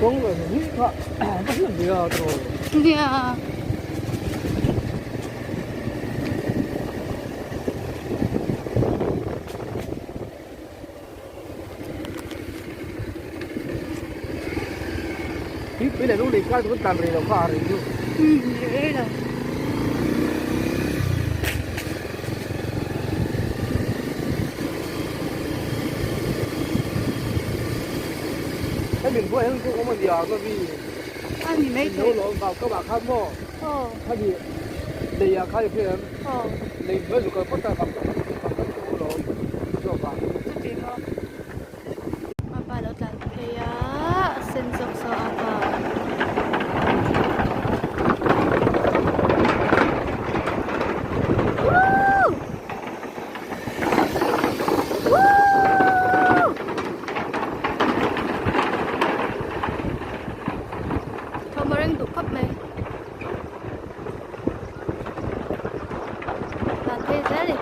Kawng hi kha va hlat ve a tawh. Nia. Hi pui leh lunglei kar chu kan tlan rei lo kha a rei chu. Umm rei lo. Hei min buai hian kawng awm a nia ka vi. A ni mai thei. Lo lawm vau ka vah khan maw. Aw. Khani lei ah khan i hria em? Aw. Lei hnuai zuk kal phawt a vang vang kan chu lawm zawk a. Chuti maw? A pa lo tlan phei a, a sen zawk saw a pa. Woo! Woo! Thawm a reng duh khawp mai. Tlan phei zel e.